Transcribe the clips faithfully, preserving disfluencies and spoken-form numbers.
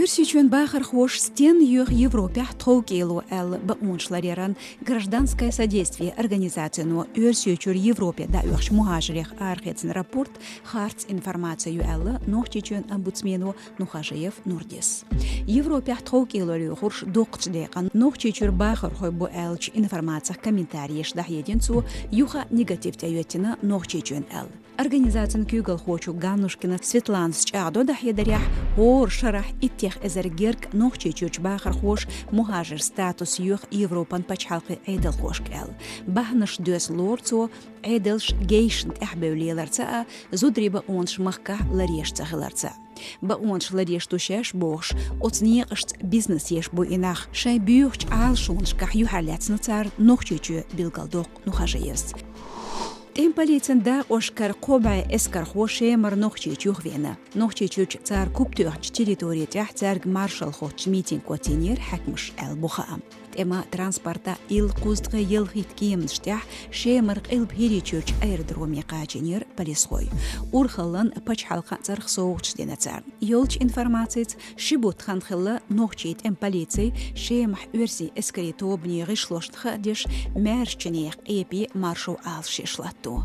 Оьрсийчоьнан бахархоша стенна йоьху Европехь тховкӀело аьлла бакъонаш ларъяран «Гражданское содействие» организацино Оьрсийчуьра Европе дӀаоьхучу мухӀажарех арахецна рапорт харц информаци ю аьлла Нохчийчоьнан омбудсмено Нухажиев Нурдис. Европехь тховкӀело лоьхурш доккхачу декъана Нохчийчуьра бахархой бу аьллачу информацех комментареш дӀахьедина цо, юха негатив тӀеоьттина Нохчийчоьнан аьлла. Организацин куьйгалхочо Ганнушкина Светланас чӀагӀдо дӀахьедарехь, хӀора шарахь иттех эзар герга Нохчийчуьрчу бахархоша мухӀажар статус йоьху Европан пачхьалкхийн Ӏедалхошка аьлла. Бахьанаш доьзна лору цо, Ӏедалш гейшна тӀаьхьабевлла леларца а, зударийн бакъонаш махкахь ларъеш ца хиларца а. Бакъонаш ларъеш ду шаьш бохуш, оцу некъашца бизнес еш бу и нах. Шайн боьхачу Ӏалашонашкахь юьхьарлаьцна цара Нохчийчоь, билгалдоккху Нухажиевс. ТӀеман полицин дакъошкара кхо бӀе эскархо Шемара Нохчийчу юхавеана. Нохчийчуьрчу цара куп тоьхначу территори тӀехь цаьрга маршалла хоттуш митинг коцийнера хьаькамаша аьлла бу хаам. ТӀеман транспорта ил кхузткъе ялхитта кеманаш тӀехь Шемара Къилба ХӀирийчуьрчу аэродроме кхачийнера полисхой. Урхаллан пачхьалкхан цӀарах совгӀаташ дина царна. Йолчу информацица, ши бутт хан хилла нохчийн тӀеман полици Шемахь оьрсийн эскарийн тобанийн гӀишлошна хаа деш, маьршачу нехан къепе маршо Ӏалашъеш латто.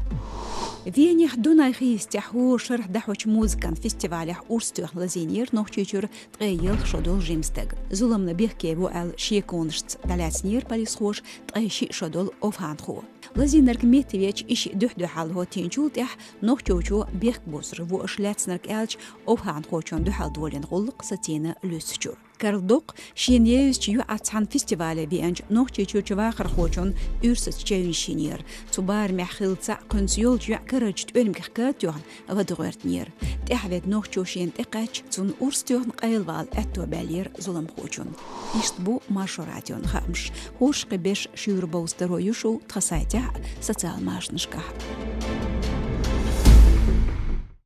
Венехь Дунай хийцатехь хӀора шарахь дӀахьочу музыкан фестивалехь урс тоьхна лазийнера Нохчийчуьра ткъе ялх шо долу жима стаг. Зуламна бехке ву аьлла шеконашца дӀалаьцнера полисхоша ткъе шиъ шо долу овхӀанхо. Лазийнарг меттавечу и шиъ дуьхь-дуьхьал хӀоттийначул тӀаьхьа нохчочо бехк бузур ву аша лаьцнарг аьлча, овхӀанхочунна дуьхьал долийна гӀуллакх сацийна луьстучуьра. Карладоккху, шена евзачу йоӀаца цхьаьна фестивале веанчу Нохчийчуьрчу вахархочунна уьрсаца чевнаш йинера. Цу барамехь хилла цхьаъ кхуьнца йолчу йоьӀан карарчу тӀоьрмигах кад тоьхна, вада гӀоьртинера. ТӀаьхьавега нохчо шена тӀекхаьчча, цунна урс тоьхна къайлавала аьтто баьллера зуламхочунна. Иштта бу Маршо радион хаамаш. ХӀорш кхин беш шуьйра бовза таро ю шу тхан сайтехь а, социал машанашкахь а.